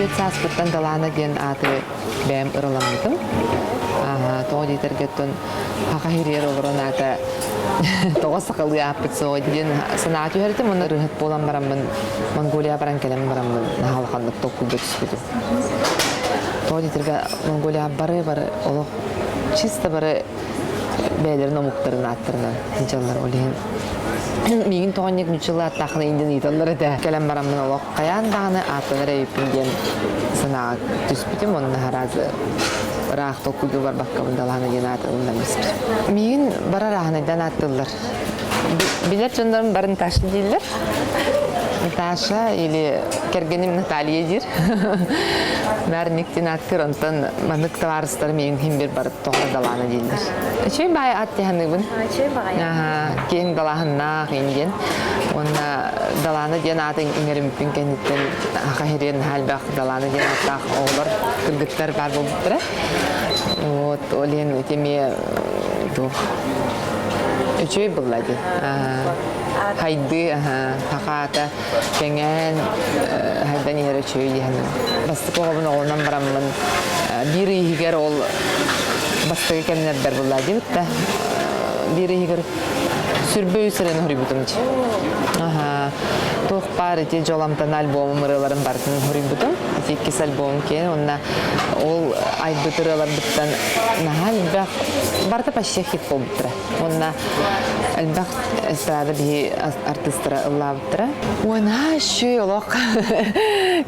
34 сааспыттан Далаана диэн ааты бэйэм ыраламмытым. Тоҕо диэтэргэттэн Хаха иһиригэр олорон аата тоҕо сахалыы ааппыт суоҕа диэн санаа түһэртим уонна ырыаһыт буолан бараммын Монголия баран кэлэн бараммын наһаа улаханнык толкуйга түспүтүм. Тоҕо диэтэргэ Монголия бары бары олох чисто бары бэйэлэрин омуктарын ааттарынан сылдьаллар. Ол иһин миигин тоҕо ньуччалыы ааттааххына индин ыйыталлар этэ. Кэлэн бараммын олох хайаан даҕаны ааттанар эбиппин диэн санааҕа түспүтүм уонна сразу ыраах толкуйга барбаккабын Далаана диэн ааты ылынан испитим. Миигин бары арааһынайдан ааттыыллар. Билэр дьоннорум бары Наташа дииллэр. Наташа или кэргэним Наталья диир. Наар диэн ааттыыр, онтон маннык табаарыстарым миигин иһин бир барыт тоҕо Далаана дииллэр. Үчүгэй баай аат диһаныыбын. Үчүгэй баҕайы. Киэҥ далааһыннаах индиэн. Уонна Далаана диэн ааты иҥэриммиппин кэнниттэн аха иһириэн наһаа элбэх Далаана диэн ааттаах оҕолор, кыргыттар баар буолбуттара. Вот, ол иһин ити эмиэ туох үчүгэй буолла дии. Хайдыы, хахаата кэҥээн хайдан иһэр үчүгэй диэн. Бастакы оҕобун оҕолонон бараммын биир ый иһигэр ол бастакы кэмнэрбэр буолла диэбит да биир иһигэр сүрбэ үс ырыаны хоруйбутум дии. Туох баар ити дьоламтан альбомум ырыаларын барытын хоруйбутум. Ити иккис альбомум киэн уонна ол айбыт ырыаларбыттан наһаа элбэх барыта почти хит буолбуттара. Уонна элбэх эстрада биһи артыыстара ыллаабыттара. Уонаа үчүгэй олох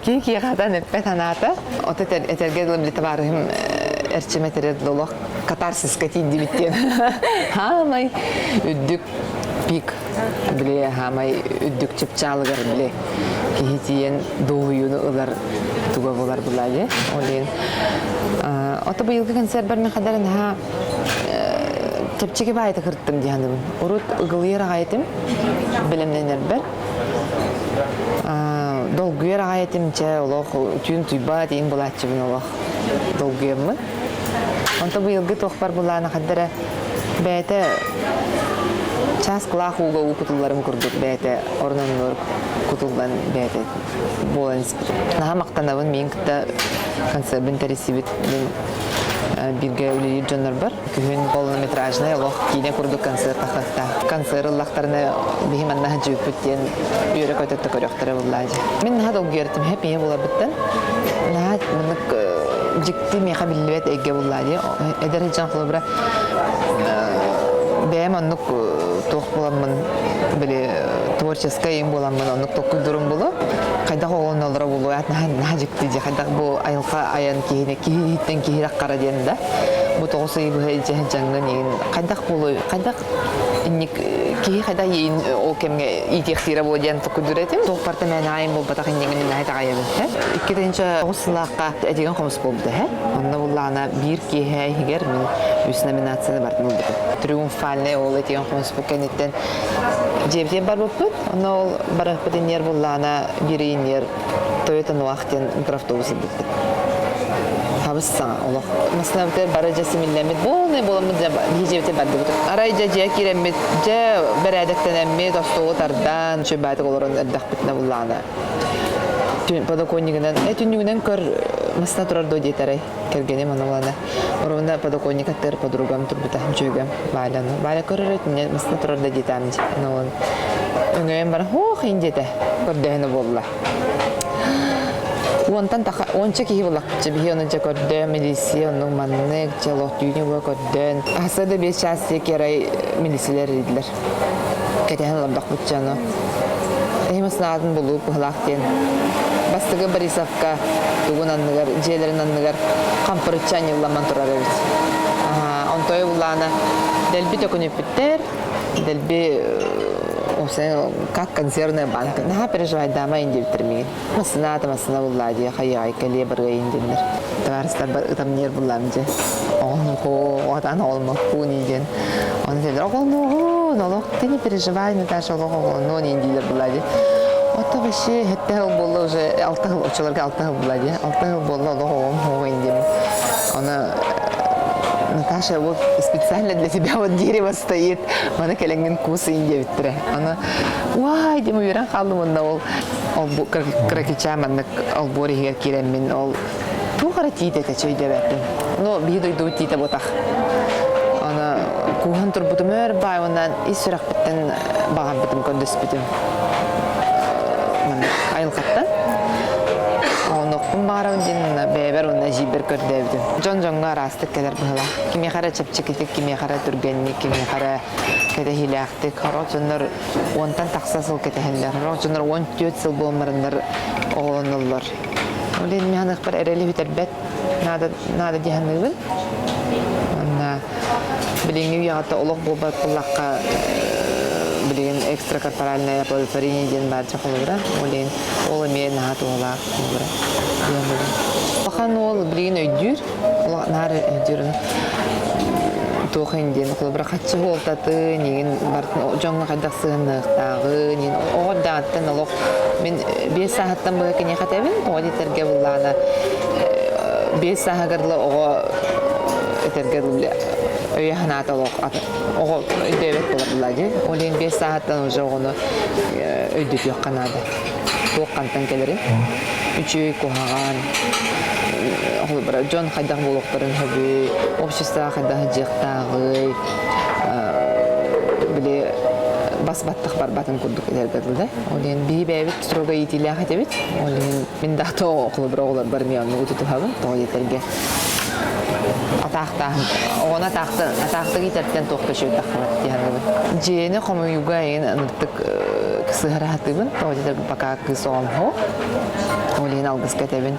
киһи киһиэхэ хатан эппэт санаата. Ото этэргэ дылы били табаарыһым эрчим этэрэ дылы олох катарсиска тиийдибит диэн. Хаамай үрдүк пик били хаамай үрдүк чыпчаалыгар били киһи тиийэн дуоһуйууну ылар туга булар була дии. Ол иһин ото быйылгы концерт мин хадары наһаа чэпчэки баайыта кырттым дии саныыбын. Урут ыгылыйар аҕай этим бэлэмнэнэрбэр. Долгуйар аҕай этим чэ олох түүн туйбат иин булааччыбын олох долгуйаммын. Онто быйылгы туохпар булаана хаддара бэйэтэ чааскылаах ууга уу кутулларын курдук бэйэтэ орун оннугар кутуллан бэйэтэ буолан испит. Наһаа махтанабын миин кытта концербын тэрийсибит мин бииргэ үлэлиир дьоннорбор. Күһүн полнометражнай олох киинэ курдук концерт тахсахта. Концерт ыллахтарына биһи манна сылдьыбыппыт диэн үөрэ-көтө да көрүөхтэрэ буоллаа дии. Мин наһаа долгуйар этим һэп ийэ буоларбыттан. Наһаа маннык дьикти миэхэ биллибэт эйгэ буоллаа дии. Эдэр сылдьан холобура бэйэм оннук туох буоламмын били творческай им буоламмын оннук толкуйдуурум булу хайдах оҕолоноллоро буолуо наһаа наһаа дьикти дии хайдах бу айылҕа айан киһини киһи иһиттэн киһи хара диэн да бу 9 ый быһа илдьэ сылдьаҥҥын иин хайдах буолуой хайдах инник киһи хайдах иин ол кэмҥэ иитиэхтиирэ буолуо диэн толкуйдуур этим туохпарта мээнэ айан буолбатах иннигин наһаа итэҕэйэбин 2009 сыллаахха этигэн хомус буолбута эһэ онно буллаҕына биир киэһэ иһигэр мин үс номинацияны барытын ылбытым триумфальный ол этигэн хомуспут кэнниттэн дьиэбитигэр барбыппыт онно ол барыахпыт иннигэр буллаҕына биир иннигэр Toyota Noah диэн микроавтобус ылбыппыт. Хабыс саҥа олох. Массыынабытыгар бары дьэ симиллэммит, полный буоламмыт дьэ биһи дьиэбитигэр бардыбыт. Арай дьэ дьиэ киирэммит, дьэ бэрээдэктэнэммит, остуолу тардан, үчүгэй баайтык олорон эрдэхпитинэ буллаҕына подоконнигынан, э түннүгүнэн көр массыына турар дуо диэтэ арай кэргэним ону булана. Оруна подоконник аттыгар подругам турбута, дьүөгэм Валяны. Валя көрөр өтүнэн массыына турар да диэтээм дии. Ону өҥөйөн баран хуох ин диэтэ көрдөһөнө буолла. Уонтан таха уонча киһи буллахпытча биһи ону дьэ көрдөөн милиция оннук маннык дьэ олох түүнү була көрдөөн хаса да биэс чаас диэки арай милициялэр эрийдилэр кэтэһэн олордохпутча ону эһим санаатын булуу быһылаах диэн бастакы Борисовка тугун анныгар дьиэлэрин анныгар хампырычча анньылламан турар эбит онтойо буллаана дэлби төкүнүппүттэр дэлби как консервная банка наһаа переживайдаама ин диэбиттэр миигин массынаата массына буллаа дии хайыай кэлиэ барыайын диэннэр табаарыстарбар ытамньыйар буллаам дьэ оҕотаан оҕолмоккуун диэн ону этэллэр оҕолнуоҕун олох ты не переживай Наташа олох оҕолонуон ин дииллэр буллаа дии Ото вообще сэттэ сыл буолла уже алта сыл оччолорго алта сыл буолла дии алта сыл буолла олох оҕом оҕо ин диэмин ону. Наташа, вот специально для тебя вот дерево стоит, маны кэлэҥҥин куус ыйын диэбиттэрэ. Аны уай диэн үөрэн хааллым уонна ол ол кыракичаа маннык олбуор иһигэр киирэммин ол туох эрэ тиит этэ чөйдөбөппүн. Ну, биһи дойдубут тиитэ буотах. Аны кууһан турбутум өр баай уонна ис сүрэхпиттэн баҕарбытым көрдөспүтүм. Маннык айылҕаттан. Онуохпун баҕарабын диэн бэйэбэр уонна эдьиийбэр көрдөөбүтүм. Дьон дьоҥҥо араастык кэлэр быһыылаах. Кимиэхэ эрэ чэпчэкитик, кимиэхэ эрэ түргэнник, кимиэхэ эрэ кэтэһиилээхтик. Сорох дьоннор уонтан тахса сыл кэтэһэллэр. Сорох дьоннор 14 сыл буолан оҕолоноллор. Ол иһин мин ханыахпар эрэли бүтэрбэт наада, наада дии саныыбын. Уонна билиҥҥи үйэҕэ олох буолбат буоллахха билигин экстракорпоральное оплодотворение диэн баар дьэ холобура. Ол иһин ол эмиэ наһаа туһалаах холобура. Улахан уол билигин өйдүүр, наар өйдүүр туох иһин диэн холобура хаччы суолтатын, иҥин барытын дьоҥҥо хайдах сыһыанныахтааҕын, иҥин оҕо эрдэҕиттэн олох мин 5 сааһыттан быһа киниэхэ этэбин, тоҕо диэтэргэ буллаҕына 5 сааһыгар дылы оҕо этэргэ дылы өйө санаата олох оҕо өйдөөбөт буолар буолла дии. Ол иһин 5 сааһыттан уже оҕону өйдөтүөххэ наада. Туох хантан кэлэрин. Үчүгэй куһаҕан, холобура дьон хайдах буолуохтарын сөбүй, обществоҕа хайдах сылдьыахтааҕый, били бас баттах барбатын курдук этэргэ дылы. Ол иһин биһи бэйэбит строго иитиилээх этибит. Ол иһин мин да холобура оҕолорбор эмиэ оннугу тутуһабын. Тоҕо диэтэргэ атаахтааһын оҕону атаахта атаахтык иитэртэн туох да үчүгэй тахсыбат дии саныыбын. Дьиэни хомуйууга эйигин ыныртык сыһара сатыыбын. Тоҕо диэтэр пока кыыс оҕом суох. Ол иһин алгыска этэбин.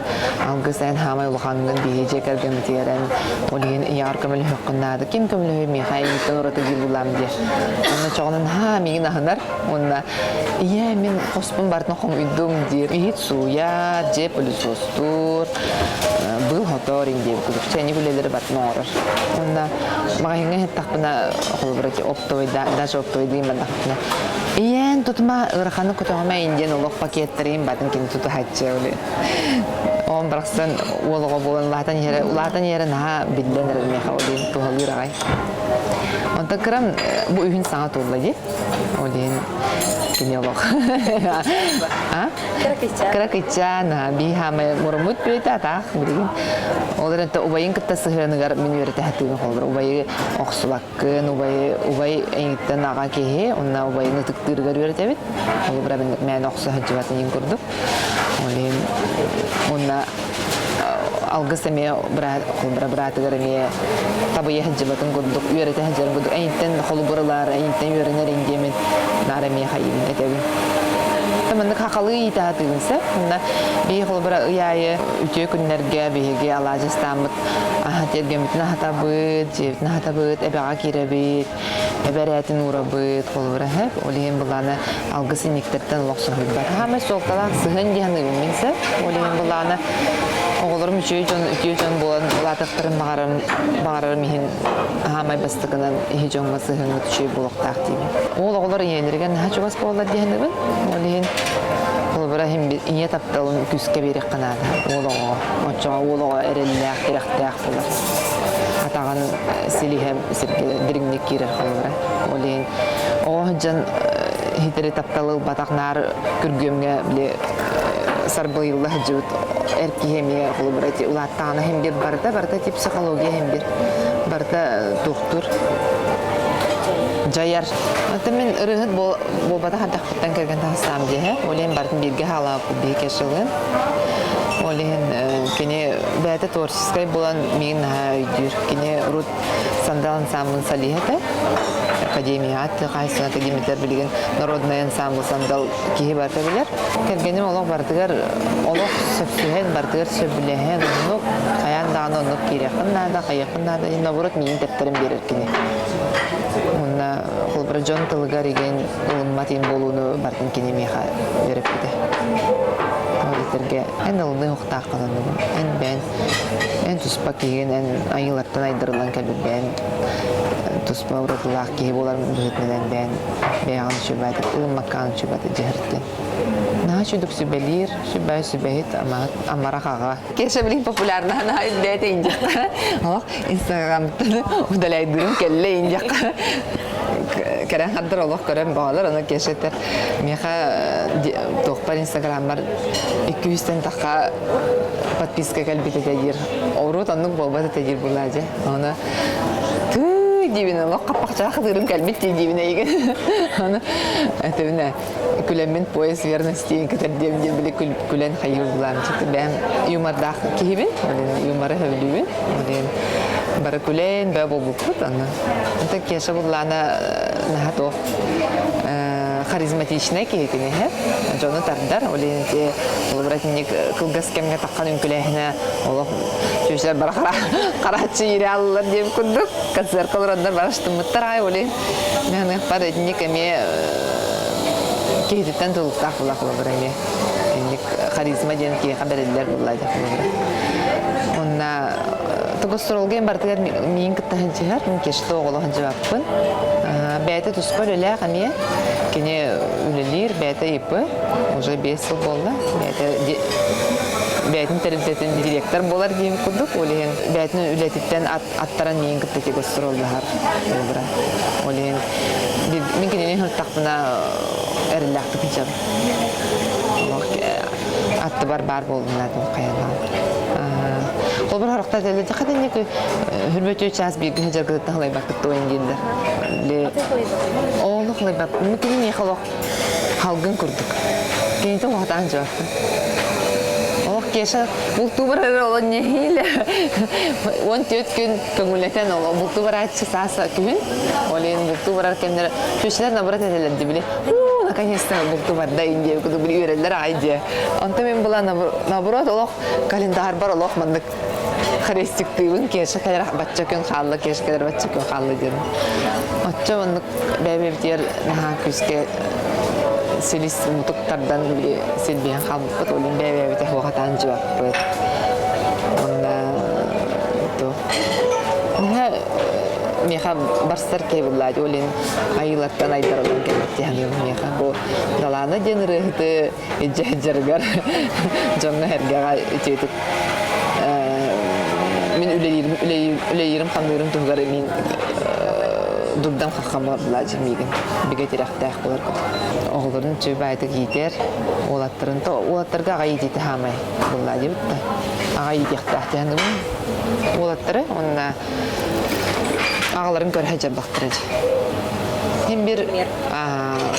Алгыс эн хаамай улахаҥҥын биһи дьиэ кэргэммитигэр эн ол иһин ийэҕэр көмөлөһүөххүн наада. Ким көмөлөһүө миэхэ эйигиттэн ураты диир булаам диэ. Онно чоҕунан haa миигин аһынар. Уонна ийээ мин хоспун барытын хомуйдум диир. Иһит сууйар, дьиэ пылесостуур, быыл хотор диэбит курдук чэйник үлэлэри барытын оҥорор. Уонна маҕаһыыҥҥа иһиттэхпинэ холобура оптовый даже оптовый диин бардахпына ийээн тутума ыараханы көтөҕүмэ диэн олох пакеттарыйын батын кини тутуһааччы ол оҕом барахсан уол оҕо буолан улаатан иһэрэ улаатан иһэрэ наһаа биллэн эрэр миэхэ ол иһин туһалыыр аҕай онтон кырам бу үһүн саҥа туолла дии ол иһин кини олох а Кыра кыччаан, бии хаамай муруммут бүөтэ атаах билигин. Ол эрэн убайын кытта сыһыаныгар мин үөрэтэ сатыыбын холобур. Убайы охсубаккын, убайы убай эйигиттэн аҕа киһи, уонна убайын ытыктыырыгар үөрэтэбит. Холобура мээнэ охсо сылдьыбатын иһин курдук. Ол иһин уонна алгыс эмиэ холобура быраатыгар эмиэ табыйа сылдьыбатын курдук, үөрэтэ сылдьарын курдук эйиттэн холобур ылаар, эйиттэн үөрэнэр ин диэмин наар эмиэ хайыыбын этэбин. Маннык хахалыы иитэ сатыыбын сөп. Манна биһи холобура ый аайы үтүө күннэргэ биһиги алаадьыстааммыт аһа тиэргэммитин аһатабыт, дьиэбитин аһатабыт, эбэҕэ киирэбит, эбэрээтин уурабыт, холобура сөп. Ол иһин былаана алгыс инниктэртэн олох соһуйбат. Хаамай суолталаах сыһыан диэн саныыбын мин сөп. Ол иһин былаана оҕолорум үчүгэй дьон, үтүө дьон буолан улаатыахтарын баҕарарым, баҕарарым иһин хаамай бастакынан иһи дьоҥҥо сыһыаҥҥыт үчүгэй буолуохтаах диибин. Уол оҕолор ийэлэригэр наһаа чугас буоллар дии саныыбын. Ол иһин холобура иһин ийэ тапталын күүскэ биэриэххэ наада уол оҕоҕо. Оччоҕо уол оҕо эрэллээх, тирэхтээх буолар. Атаҕын силиһэ сиргэ дириҥник киирэр холобура. Ол иһин оҕо сылдьан иһитэри тапталы ылбатах наар күргүөмҥэ били сарбыйылла сылдьыбыт эр киһи эмиэ холобура ити улааттаҕына иһин бир барыта барыта ити психология иһин бир барыта туохтуур дьайар. Оттон мин ырыаһыт буолбатах эрдэхпиттэн кэргэн таҕыстаам диэһэ. Ол иһин барытын бииргэ хаалаабыппыт биһи кешалыын. Ол иһин кини бэйэтэ творческай буолан миигин наһаа өйдүүр. Кини урут Сандал ансамблын солиһа этэ. Академияҕа тыа хаһаайыстыбатын академиятыгар билигин народный ансамбл Сандал киһи барыта билэр. Кэргэним олох барытыгар олох сөпсүһэн, барытыгар сөбүлэһэн, оннук хайаан даҕаны оннук киириэххин наада, хайыаххын наада диэн наоборот миигин тэптэрэн биэрэр кини. Уонна холобура дьон тылыгар игин ылыммат иин буолууну барытын кини миэхэ үөрэппитэ. Ол этэргэ эн ылыныы уохтааххын оннугун, эн бэйэн эн туспа киһигин, эн айыылартан айдарыллан кэлбит бэйэн. Туспа уратылаах киһи буолар быһыытынан бэйэн бэйэҕин сүбээтик ылыммаккаҕын сүбэт дьэһэртин. Наһаа үчүгдүк сүбэлиир, сүбэ сүбэһит амарах аҕа. Кеша билин популярна наһаа үрдээтэ индиэххэ. Олох инстаграмтан удаляйдыырым кэллэ индиэххэ. Кэрэн хандар олох көрөн баҕалар, ону Кеша этэр миэхэ туохпар инстаграммар 200-тэн тахха подписка кэлбит этэ диир. Урут оннук буолбат этэ диир булаа дьэ. Оны тыы диибин олох хаппахчаах хатыырым кэлбит дии диибин эйигин. Аны этибинэ күлэммин поезд верности кэтэрдиэм диэн били күлэн хайыыр булаам. Бэйэм юмордаах киһибин, юморы сөбүлүүбүн. Блин, бары күлэн бөө буолбуппут аны. Это Кеша буллаана наһаа туох харизматичнай киһи киниһэ дьону тардар. Ол иһин ити холобура итинник кылгас кэмҥэ таххан үҥкүлээһинэ олох чүөчэлэр бары харааччы иирэ аллар диэн курдук концертка олороннор бараштыммыттар аай ол иһин мин итинник эмиэ киһититтэн тулуктаах була холобура эмиэ инник харизма диэн киһиэхэ бэриллэр буолла дьэ холобура уонна гастролга барытыгар миин кытта сылдьыһар мин кешто оҕоло сылдьыбаппын бэйэтэ туспа үлэлээх эмиэ кини үлэлиир бэйэтэ ИП уже 5 сыл буолла бэйэтэ бэйэтин тэрилтэтин директор буолар диэн курдук ол иһин бэйэтин үлэтиттэн аттаран миин кытта ити гастроллаһар холобура ол иһин мин кинини сырыттахпына эрэллээхтик сылдьабын аттыбар баар буоллунаа хайалаан холобур харахта этэллэр хатынник хүрбөтүө чаас бииргэ сылдьаргытыттан халайбаккыт туойун дииллэр олох халайбаппын кини миэхэ олох халгын курдук кинитэ уһатаан дьыбаппын олох Кеша бултуу барар оло нэһиилэ 14 күн көҥүлэтэн оло бултуу барааччы саас күһүн ол иһин бултуу барар кэмнэр чүөчэлэр наоборот этэллэр били уу наконец-то бултуу барда индия курдук били үөрэллэр аҕай дьэ онтон мин була наоборот олох календарбар олох маннык харестиктыыбын Кеша кэлэр бачча күн хаалла Кеша кэлэр бачча күн хаалла диэн оччо маннык бэйэбитигэр наһаа күүскэ силис мутук тардан били силбиһэн хаалбыппыт ол иһин бэйэ-бэйэбитэ хуохатаан дьыбаппыт уонна наһаа миэхэ барсар киһи буллаат ол иһин айыылартан айдарыллан кэлбит дии саныыбын миэхэ бу Далаана диэн ырыаһыты илдьэ сылдьарыгар дьоҥҥо-сэргэҕэ үтүөтүк мин үлэлиирим үлэлиирим хамныырым туһугар мин дурдам хаххам буолар миигин бигэ тирэхтээх буолар оҕолорун үчүгэй баайдык иитэр уолаттарын то уолаттарга аҕа иитиитэ хаамай буолла диэбит да аҕа иитиэхтээх диэн уолаттары уонна аҕаларын көрө дьарбахтара дии син бир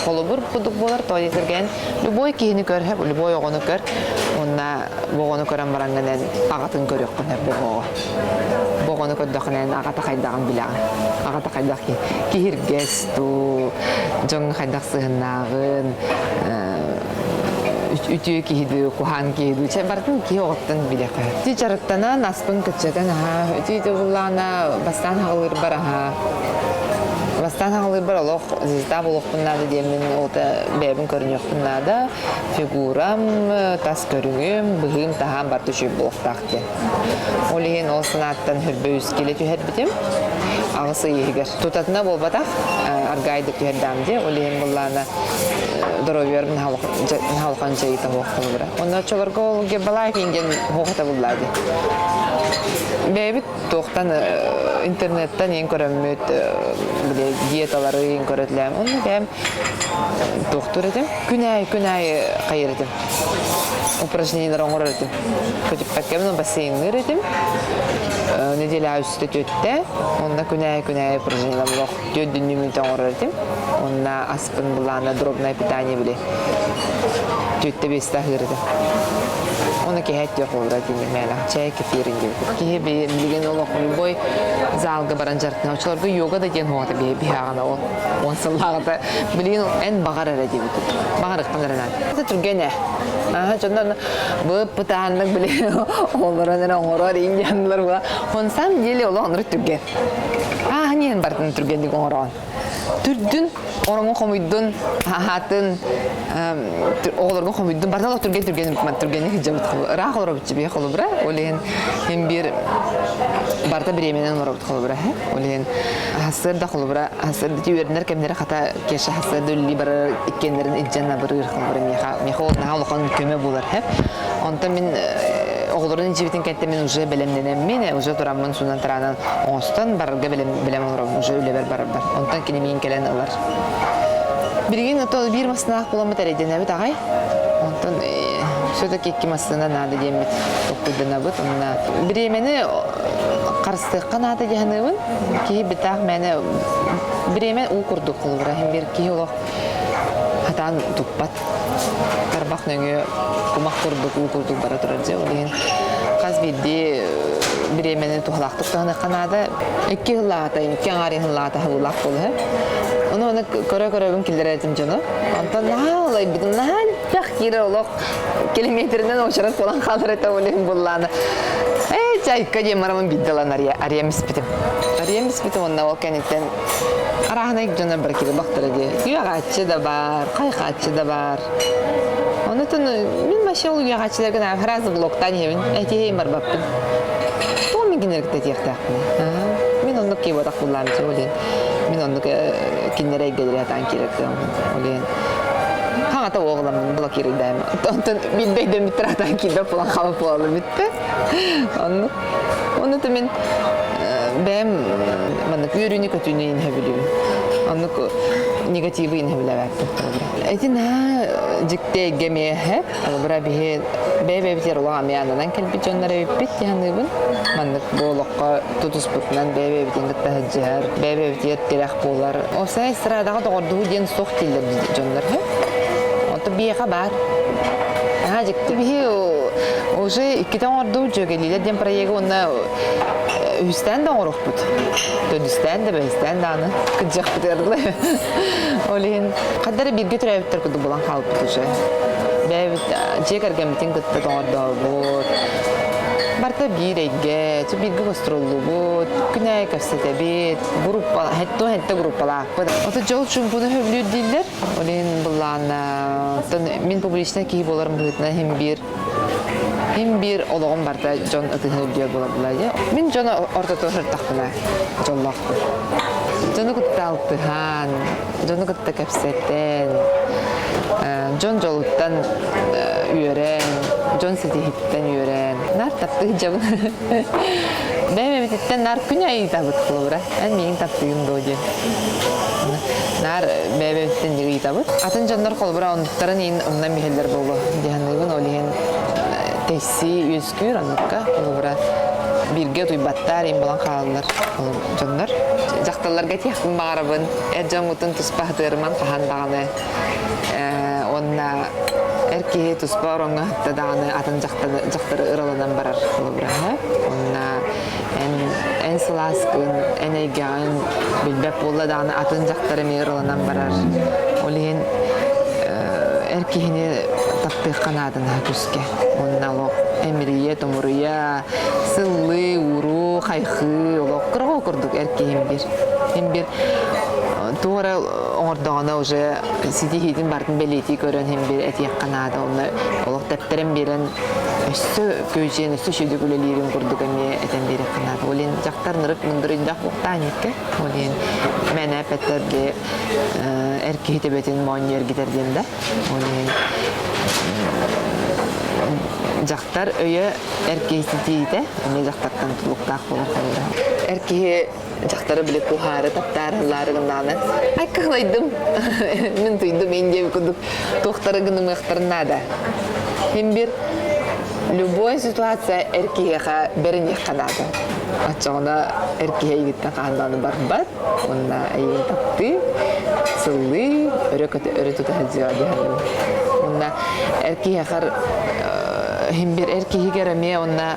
холобур курдук буолар тоҕо диэтэргэн любой киһини көр любой оҕону көр уонна бу оҕону көрөн бараҥҥын эн аҕатын көрүөххүн сөп бу оҕоҕо бу оҕону көрдөххүнэ эн аҕата хайдаҕын билэҕин аҕата хайдах киһи киһиргэс дуу дьоҥҥо хайдах сыһыннааҕын үтүө киһи дуу куһаан киһи дуу чэ барытын киһи оҕоттон билиэххэ сөп ити дьарыктанан аспын кыччатан аһаа ити буллаҕына бастаан хаҕылыырбар аһаа бастаан хаҕылыырбар олох звезда буолуохпун наада диэммин ота бэйэбин көрүнүөхпүн наада фигурам, тас көрүҥүм, быһыым-таһаам барыта үчүгэй буолуохтаах диэн. Ол иһин ол санааттан хөрбө үс килэ түһэрбитим. Аҕыс ый иһигэр. Тутатына буолбатах, аргаайдык түһэрдэҕим дии. Ол иһин буллаана доруобуйар наһаа дьайыыта суох холобура. Онно оччолорго ол Гербалайф диэн хуохата буллаа дии. Бэйэбит туохтан интернеттэн иин көрөммүт били диеталары иин көрөтлэм. Онно бэйэм туохтуур этим. Күн аайы күн аайы хайыр этим. Упражнениелар оҥорор этим. Көтүппэккэбин бассейнныыр этим. Неделя үстэ түөттэ. Онно күн аайы күн аайы упражнениелар олох түөрт мүнүүтэ оҥорор этим. Онно аспын былаана дробное питание били түөттэ биэстэ аһыыр этим. Оны киһи эттиэх буолла диэн мээлэх чэй кефирин диэбит. Киһи билигин олох любой залга баран дьарыктана. Очолорго йога да диэн хуота биһааҕына ол он сыллааҕыта билигин эн баҕар эрэ диэбит. Баҕарыктан эрэ наада. Түргэн ээ. Аха дьоннор бып-бытааннык били олорон эрэ оҥорор индианнар була. Он самом деле олох оннук түргэн. Аа ниэн бартын түргэнник оҥороон. Түрдүн ороҥу хомуйдун, аһаатын, оҕолорго хомуйдун, барытын олох түргэн түргэн түргэнник сылдьабыт. Ыраах олоробут бии холобура. Ол иһин син биир Барыта бириэмэнэн олоробут холобура. Ол иһин сарсыарда холобура сарсыарда үөрэнэр кэмнэрэ хата Кеша сарсыарда үлэлии барар иккиэннэрин илдьэн абырыыр холобура миэхэ миэхэ ол наһаа улахан көмө буолар. Онтон мин оҕолорун илдьибитин кэнтэ мин уже бэлэмнэнэммин, уже тураммын суунан тараанан оҥостон барарга бэлэм, бэлэм олоробун, уже үлэбэр барарбар. Онтон кини миин кэлэн ылар. Билигин ото биир массыыналаах буоламмыт эрэйдэнэбит аҕай. Онтон все-таки икки массыына наада диэммит толкуйданабыт. Онно бириэмэни харыстыахха наада дии саныыбын. Киһи битаах мээнэ бириэмэ уу курдук холобура. Иһин биир киһи олох хатаан туппат. Тарбах нөҥүө кумах курдук, уу курдук бара турар дьэ. Ол иһин хас биирдии бириэмэни туһалаахтык туһаныахха наада. Икки сыллааҕыта, икки аҥаар сыллааҕыта сыллаах буолуо. Ону аны көрө-көрөбүн киллэрэр этим дьону. Онтон наһаа улайбытым, наһаа элбэх киирэр олох километринэн уочарат буолан хаалар этэ ол иһин буллааны. Ээ, чайка диэн марамын биирдэ ылан арыйам испитим. Арыйам испитим уонна ол кэнниттэн арааһынай дьонор бар кири бахтара дии. Үөҕааччы да бар, хайхааччы да бар. Онутун мин вообще ол үөҕааччыларга наһаа сразу блоктаан иһэбин. Этиһейин барбаппын. Тоҕо мин кинилэргэ тэтиэхтээхпин. Мин оннук киһи буоллаам дии ол иһин. Мин оннук кинилэр эйгэлэри атаан киирэр кыаммын. Ол иһин хаҥата уоҕуламмын блокируйдаайым. Онтон биирдэ өйдөммүттэр атаан киирбэт буолан хаалбыт буолаллар бүттэ. Оннук. Онно мин бэйэм маннык үөрүүнү-көтүүнү иһэ билибин. Оннук негативы иһэ билэбэппин. Эти наһаа дьикти эйгэ миэхэ. Холобура биһи бэйэ-бэйэбитигэр олох амианынан кэлбит дьоннор эбиппит дии саныыбын. Маннык бу олоххо тутуспутунан бэйэ-бэйэбитин кытта сылдьыһар, бэйэ-бэйэбитигэр тирэх буолар. Осай эстрадаҕа доҕордоһуу диэн суох дииллэр дьоннор. Онтон биһиэхэ баар. Наһаа дьикти биһи уже иккитэ оҥордубут дьүөгэлиилэр диэн проегы уонна үһүстээн да оҥоруохпут. Төрдүстээн да, бэһистээн даҕаны кырдьыахпытыгар дылы. Ол иһин ханна эрэ бииргэ төрөөбүттэр курдук булан хаалбыт уже. Бэйэбит дьиэ кэргэммитин кытта доҕордообут. Барыта биир эйгэ, бииргэ гастроллуубут, күн аайы кэпсэтэбит, группа, хэттэ группалаахпыт. Ото дьол чуумпуну сөбүлүүр дииллэр. Ол иһин былаана, мин публичнай киһи буоларым быһыытынан иһин биир Мин биир олоҕум барыта дьон ытыһын үрдүгэр буолар дии. Мин дьону ортотугар сырыттахпына дьоллоохпун. Дьону кытта алтыһан, дьону кытта кэпсэтэн, дьон дьолуттан үөрэн, дьон ситиһиттэн үөрэн. Наар таптыы дьабын. Бэйэбититтэн наар күн аайы ыйытабыт холобура. Эн миигин таптыыгын дуо диэн. Наар бэйэбититтэн ыйытабыт. Атын дьоннор холобура оннуктарын иһин умнан биһэллэр буолуо дии саныыбын. Ол иһин тэйсии үөскүүр оннукка. Холобура бииргэ утуйбаттар иһин булан хаалаллар дьоннор. Дьахталларга этиэхпин баҕарабын. Эр дьоҥҥутун туспа аһатыарыман хаһан даҕаны уонна эр киһи туспа ороҥҥо сытта даҕаны атын дьахтары ыраланан барар холобура. Уонна эн эн сылааскын, эн эйгэҕин билбэт буолла даҕаны атын дьахтар эмиэ ыраланан барар. Ол иһин эр киһини таптыахха наада наһаа күүскэ. Уонна олох эмирийэ, томуруйа, сыллыы, ууруу, хайхыы олох кыраҕа курдук эр киһим биир. Мин биир туох эрэ оҥордоҕуна уже ситиһиитин барытын бэлиэтии көрөн иһин биир этиэххэ наада. Онно олох тэптэрэн биэрэн өссө күүчээн өссө үчүгэйдик үлэлиирин курдук эмиэ этэн биэриэххэ наада. Ол иһин дьахтар нырык мындыр өйдөөх буолтаа инникке. Ол иһин мээнэ эппэттэр били эр киһи төбөтүн моонньу эргитэр диэн да. Ол иһин дьахтар өйө эр киһи ситиитэ эмиэ дьахтартан тутулуктаах буолар холобура. Эр киһи дьахтары били куһаары таптаары ыллаары гыннаҕына ай кыһылайдым мин туйдум ин диэбит курдук туохтары гынымыахтарын наада мин бир любой ситуация эр киһиэхэ бэриниэххэ наада оччоҕуна эр киһи эйигиттэн хаһан даҕаны барбат уонна эйигин таптыы сыллыы өрө өрө тута сылдьыаҕа дии саныыбын уонна эр киһиэхэ иһин бир эр киһигэр эмиэ уонна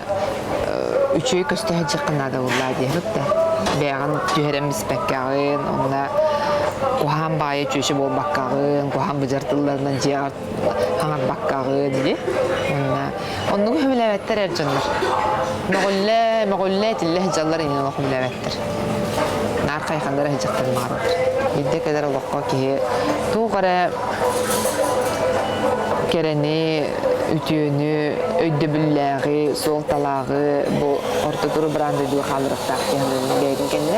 үчүгэй көстө сылдьыахха наада буоллаа диэбит да. Бэйэҕин түһэрэн биспэккэҕин, онно куһаҕан баайы чүөчэ буолбаккаҕын, куһаҕан быдьар тылларынан дьиэҕэр хаҥарбаккаҕын дии. Онно оннугу сөбүлээбэттэр эр дьоннор. Мөҕүллэ, мөҕүллэ этиллэ сылдьаллар иҥин олох сөбүлээбэттэр. Наар хайханнара сылдьахтарын баҕараллар. Биирдэ кэлэр олоххо киһи туох эрэ кэрэни, үтүөнү, өйдөбүллээҕи, суолталааҕы бу орто туру быраан дойдуга хаалларыахтаах диэн бэйэтин кэннэ.